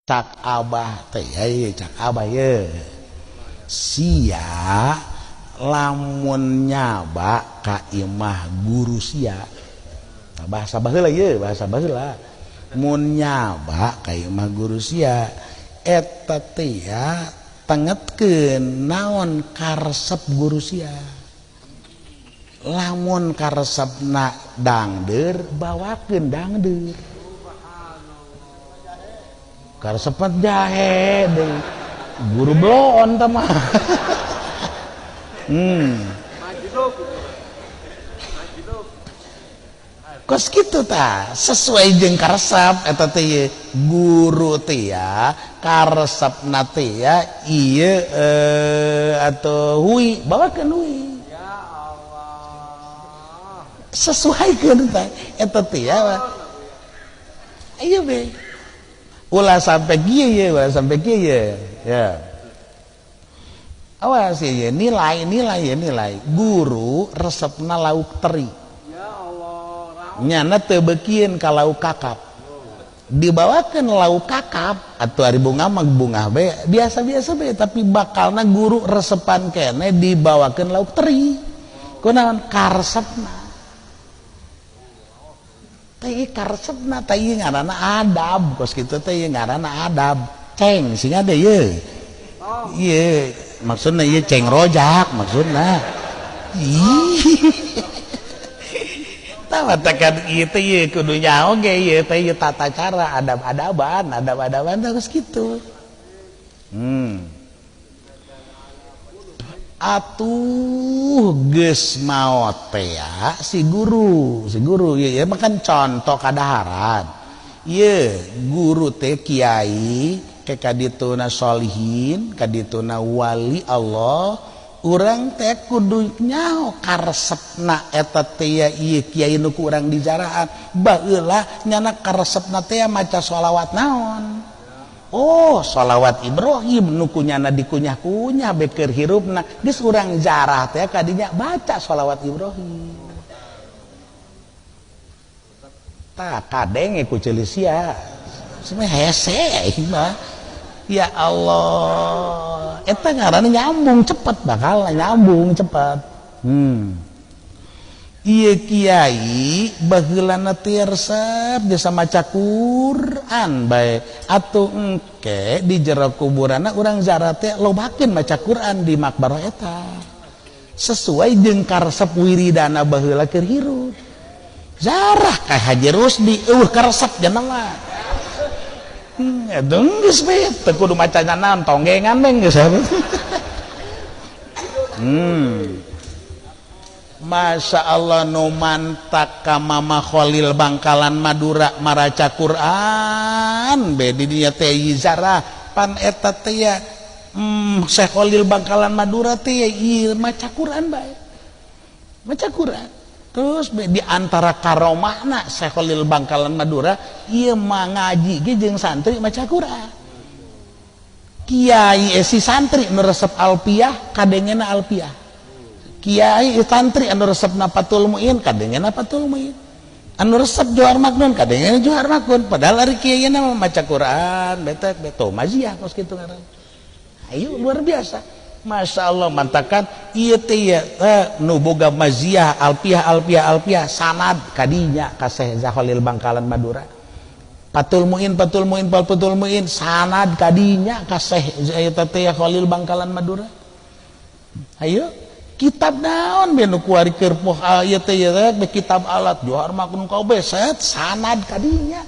Cak abah teh ye, cak abah ye. Sia lamun nyaba ka imah guru sia. Nah, bahasa baheula ye, bahasa baheula. Mun nyaba ka imah guru sia eta teh ya tengetkeun naon karesep guru sia. Lamun karesepna dangdeur bawakeun dangdeur. Karesepna jahe deui. Guru bloon tah mah. Kos kitu tah, sesuai jeung karesep eta teh ye. Guru teh ya karesepna teh ya ieu atau hui bawakeun hui. Ya Allah. Sesuaikeun tah eta teh ya. Ieu be. Ulah sampai kieu ye, ulah sampai kieu ye. Ya. Awas ye, nilai nilai ye nilai. Guru resepna lauk teri. Ya Allah. Nyana teu beukieun ka lauk kakap. Dibawakeun lauk kakap atuh ari bunga mah bunga be biasa-biasa be, tapi bakalna guru resepan keneh dibawakeun lauk teri. Kunaon karesepna? Teh karesepna teh ieu ngaranna adab, kos kitu teh ieu ngaranna adab. Ceng sing ade ye. Ieu maksudna ieu ceng rojak maksudna. Ih. Tah matakan ieu teh ieu kudu nyaho ge ieu teh ieu tata cara adab-adaban, adab-adaban teh kos kitu. Atuh geus maot teh ya si guru ieu ya makan contoh kadaharan. Ieu guru teh kiai ke kadituna solihin, kadituna wali Allah, urang teh kudu nyaho karesepna eta teh ya ieu kiai nu ku urang dijaraan. Baheula nyana karesepna teh maca sholawat naon? Oh, sholawat Ibrahim nu kunyana dikunyah-kunyah beker hirupna. Geus urang jarah teh kadinya baca sholawat Ibrahim. Tah kadenge ku ceuli sia. Semeh hese ieu mah. Ya Allah, eta ngaranna nyambung cepet bakal nyambung cepet. Ieu kiai baheulana teh resep jasa maca Quran bae atuh engke di jero kuburanna urang zara teh lobakeun maca Quran di makbarah eta sesuai jeung karesep wiridana baheula keur hirup. Zarah ka Haji Rusdi eueuh karesep jangan mah. Eta geus bae teu kudu maca naon tonggengan bae geus. Masya Allah nu mantak ka Mama Kholil Bangkalan Madura maraca Quran be di dinya teh zarah pan eta teh ya Syekh Kholil Bangkalan Madura teh ya ieu maca Quran bae maca Quran terus be di antara karomahna Syekh Kholil Bangkalan Madura ieu mah ngaji ge jeung santri maca Quran. Kiai si santri nu resep alpiah kadengena alpiah. Kiai santri anu resep Fathul Muin kadengena Fathul Muin, anu resep Johar Maknun kadengena Johar Maknun, padahal ari kiai na maca Quran betek beto maziah kos kitu ngaran. Ayo luar biasa. Masya Allah mantakan ieu teh ya nu boga maziah alpiah alpiah alpiah sanad kadinya ka Syekh Kholil Bangkalan Madura. Fathul Muin Fathul Muin Fathul Muin sanad kadinya ka Syekh eta teh Kholil Bangkalan Madura. Ayo kitab naon be nu kuari keur poh ieu teh ieu teh kitab alat Johar Maknun kabeh set sanad kadinya.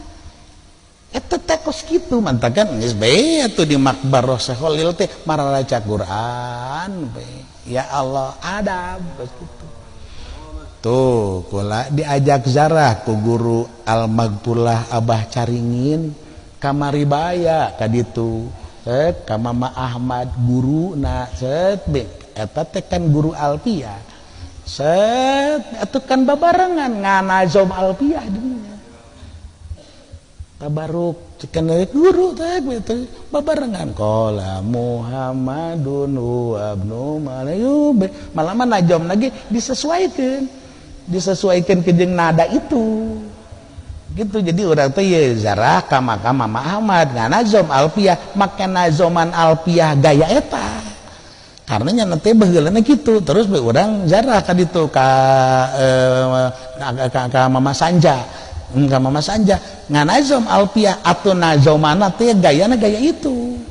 Eta teh kos kitu mantakan geus bae atuh di makbarah Syekh Kholil teh mararaca Quran bae. Ya Allah adab kos kitu. Tuh kula diajak zarah ku guru Al-Maghfurlah Abah Caringin kamari baya ka ditu. Set ka Mama Ahmad guruna set be eta teh kan guru alpiah. Set atuh kan babarengan nganazom alpiah dunya. Tabaruk cekan guru teh teh babarengan qala Muhammadun wa ibnu Maryam. Malah mah najom lagi disesuaikeun. Disesuaikan ke jeung nada itu. Gitu, jadi urang teh ye zarah ka makam Mama Ahmad nganazom alfiah, make nazoman alfiah gaya eta. Karena nya teh baheulana kitu, terus we urang zarah ka ditu ka ka Mama Sanja. Ka Mama Sanja nganazom alfiah atuh nazomana teh gayana gaya itu.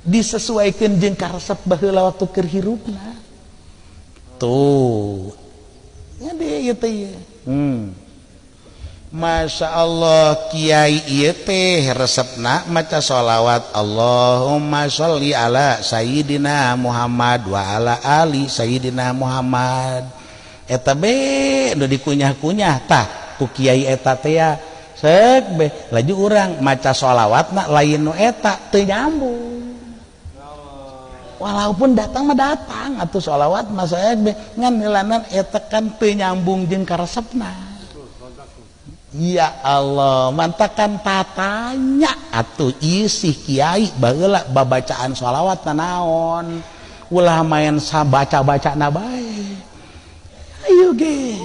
Disesuaikan jeung karesep baheula waktu keur hirupna. Tuh. Nya deui ieu teh. Masya Allah kiai ieu teh resepna maca sholawat Allahumma sholli ala Sayyidina Muhammad wa ala ali Sayyidina Muhammad. Eta be nu dikunyah-kunyah tah ku kiai eta teh ya. Sek be laju urang maca sholawatna lain nu eta teu nyambung. Walaupun datang mah datang atuh sholawat mah sek be ngan heulanan eta kan teu nyambung jeung karesepna. Ya Allah, mantakan tatanya atuh ieu sih kiai baheula babacaan sholawat naon. Ulah main sabaca-bacana bae. Ayo ge.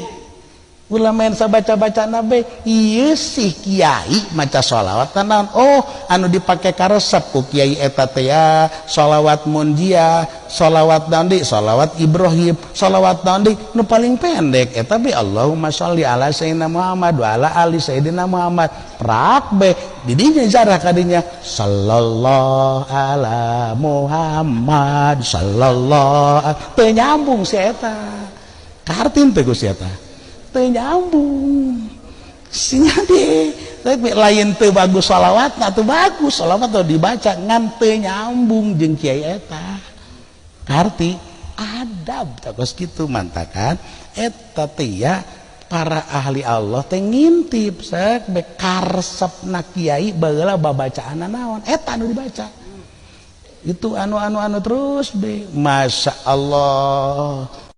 Ulah main sabaca-bacana bae. Ieu sih kiai maca sholawat naon. Oh, anu dipake karesep ku kiai eta teh ya, sholawat munjiah, sholawat naon deui, sholawat Ibrahim, sholawat naon deui, nu paling pendek eta be Allahumma sholli ala sayyidina Muhammad wa ala ali sayyidina Muhammad. Prak be didinya jarah kadinya sallallahu ala Muhammad sallallahu, teu nyambung si eta. Kahartin teh ku si eta. Teu nyambung. Sinya deh, tapi lain teu bagus sholawatna, teu bagus sholawat teu dibaca ngan teu nyambung jeung kiai eta. Karti adab tah kitu mantakan eta teh ya para ahli Allah teh ngintip sek be karesepna kiai baheula babacaanna naon eta anu dibaca. Itu anu-anu anu terus be Masya Allah.